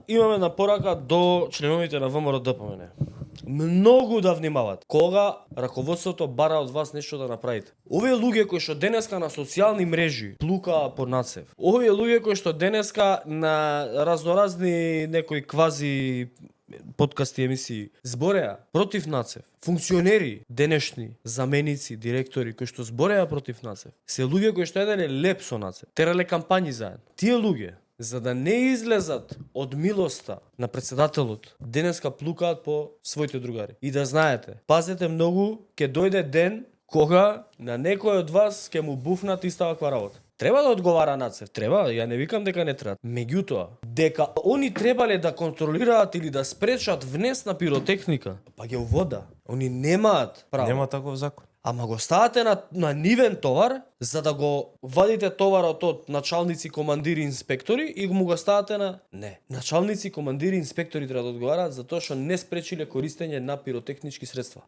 Имаме една порака до членовите на ВМРО ДПМН. Многу да внимават кога раководството бара од вас нешто да направите. Овие луѓе кои што денеска на социјални мрежи плукаа по НАЦЕВ, овие луѓе кои што денеска на разноразни некои квази подкасти, емисии, збореа против НАЦЕВ, функционери, денешни, заменици, директори кои што збореа против НАЦЕВ, се луѓе кои што еделе леп со НАЦЕВ, терале кампањи заедно. Тие луѓе, за да не излезат од милоста на председателот, денеска плукаат по своите другари. И да знаете, пазете многу, ќе дојде ден кога на некој од вас ќе му буфнат иста ваква работа. Треба да одговара НАЦЕВ, треба, ја не викам дека не треба. Меѓутоа, дека они требале да контролираат или да спречат внес на пиротехника, па ќе вода. Они немаат право. Нема таков закон. Ама го ставате на нивен товар, за да го вадите товарот од началници, командири, инспектори и му го ставате на... Не. Началници, командири, инспектори треба да одговараат за тоа што не спречиле користење на пиротехнички средства.